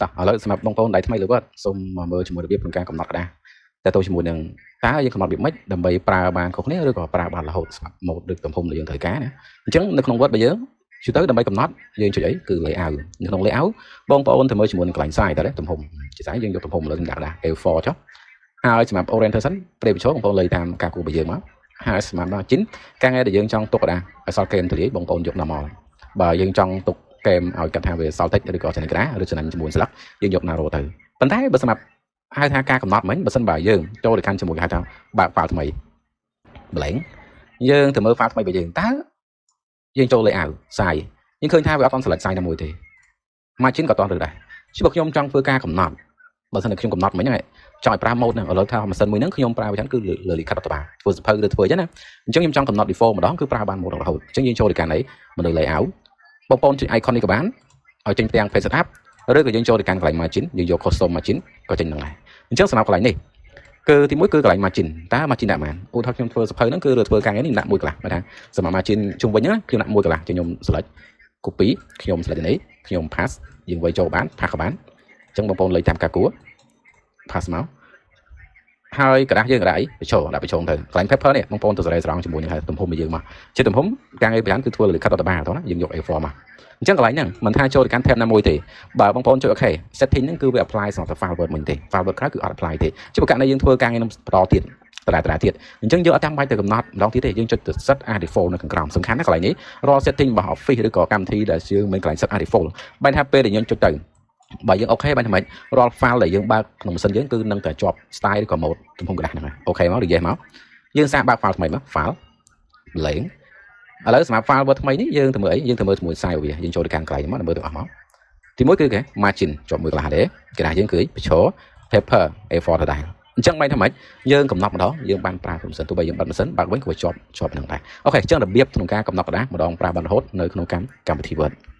តោះឥឡូវសម្រាប់បងប្អូនដែលថ្មីលើ Word សូមមកមើលជាមួយរបៀបក្នុងការកំណត់ក្រដាសតើទៅជាមួយនឹងតើយើងកំណត់របៀបម៉េចដើម្បីប្រើបានខុសគ្នាឬក៏ប្រើបានរហូតសម្រាប់ mode ឬទំហំដែលយើងត្រូវការណាអញ្ចឹងនៅក្នុង Word របស់យើងជឿទៅដើម្បីកំណត់យើងចុចអីគឺ layout នៅក្នុង layout បងប្អូនទៅមើលជាមួយនឹងកន្លែង size តើទំហំជា size យើងយកទំហំលើខ្ញុំដាក់ក្រដាស A4 ចុះហើយសម្រាប់ orientation ព្រេបញ្ចូលបងប្អូនលៃតាមការគូរបស់យើងមកហើយសម្រាប់ margin ការងារដែលយើងចង់ទុកក្រដាសឲ្យសល់គែមទលាយបងប្អូនយក normal បើយើងចង់ទុកគែមឲ្យកាត់ថាវាសល់តិចឬក៏ចំណេញក្រដាសឬចំណេញជាមួយស្លឹកយើងយក narrow ទៅប៉ុន្តែបើសម្រាប់ហៅថាការកំណត់មិញបើសិនបើយើងចូលទៅកាន់ជាមួយគេហៅថាបើក file ថ្មី blank យើងទៅមើល file ថ្មីរបស់យើងតើយើងចូល layout size យើងឃើញថាវាអត់ត select size ណាមួយទេ margin ក៏តទៅដែរជាបើខ្ញុំចង់ធ្វើការកំណត់បើសិនតែខ្ញុំកំណត់មិញហ្នឹងចង់ឲ្យប្រើ mode ហ្នឹងឥឡូវថាម៉ាស៊ីនមួយហ្នឹងខ្ញុំប្រើវាចឹងគឺលើលិខិតរដ្ឋបាលធ្វើសភៅឬធ្វើអញ្ចឹងណាអញ្ចឹងខ្ញុំចង់កំណត់ default ម្ដងគឺប្រើបាន mode រហូតអញ្ចឹងយើងចូលទៅកាន់អីមកលើ layout បងប្អូនចុច icon នេះក៏បានឲ្យចេញផ្ទាំង page setup ឬក៏យើងចូលទៅកាន់កន្លែង margin យើងយក custom margin ក៏ចេញនឹងដែរអញ្ចឹងសម្រាប់កន្លែងនេះគឺទីមួយគឺកន្លែង margin តើ margin ដាក់ប៉ុន្មានឧទាហរណ៍ខ្ញុំធ្វើសភៅហ្នឹងគឺឬធ្វើការងារនេះដាក់មួយកន្លះបើថាសម្រាប់ margin ជុំវិញហ្នឹងខ្ញុំដាក់មួយកន្លះខ្ញុំ select copy ខ្ញុំ select នេះខ្ញុំ paste យើងវាយចូលបាន paste ក៏បានអញ្ចឹងបងប្អូនលេខតាមការគួរ paste មកហើយក្រដាសយើងក្រដាសអីបញ្ចូលដាក់បញ្ចូលទៅកន្លែង paper នេះបងប្អូនទៅសេរីស្រង់ជាមួយនឹងទំហំរបស់យើងមកជាទំហំការងារប្រហែលគឺធ្វើលិខិតរដ្ឋបាលទៅណាយើងយក A4 មកអញ្ចឹងកន្លែងហ្នឹងមិនថាចូលទៅកាន់ tab ណាមួយទេបើបងប្អូនចុច OK setting ហ្នឹងគឺវា apply សម្រាប់ file Word មួយទេ file Word ក្រៅគឺអត់ apply ទេជាប្រកាសនៃយើងធ្វើការងារនឹងបន្តទៀតតដែលតដែលទៀតអញ្ចឹងយើងអត់ចាំបាច់ទៅកំណត់ម្ដងទៀតទេយើងចុចទៅ set as default នៅខាងក្រោមសំខាន់ណាស់កន្លែងនេះរាល់ setting របស់ Office ឬក៏កម្មវិធីដែលយើងមានកន្លែង set as default បែរថាពេលដែលយើងចុចទៅបើយើង OK បានថាម៉េចរាល់ file ដែលយើងបើកក្នុងម៉ាស៊ីនយើងគឺនឹងតែជាប់ style ឬក៏ mode ទំហំក្រដាសហ្នឹងហើយ OK មកឬ yes មកយើងសាកបើក file ថ្មីមក file blank ឥឡូវសម្រាប់ file Word ថ្មីនេះយើងទៅមើលអីយើងទៅមើលជាមួយ size វាយើងចូលទៅកាន់កន្លែងមកដើម្បីទាំងអស់មកទីមួយគឺគេ margin ជាប់មួយកន្លះទេក្រដាសយើងគឺបញ្ឈរ paper A4 ដដែលអញ្ចឹងបែរថាម៉េចយើងកំណត់ម្ដងយើងបានប្រើម៉ាស៊ីនទោះបីយើងបិទម៉ាស៊ីនបើកវិញក៏វាជាប់ជាប់នឹងដែរ OK អញ្ចឹងរបៀបក្នុងការកំណត់ក្រដាសម្ដងប្រើបានរហូតនៅក្នុងកម្មវិធី Word។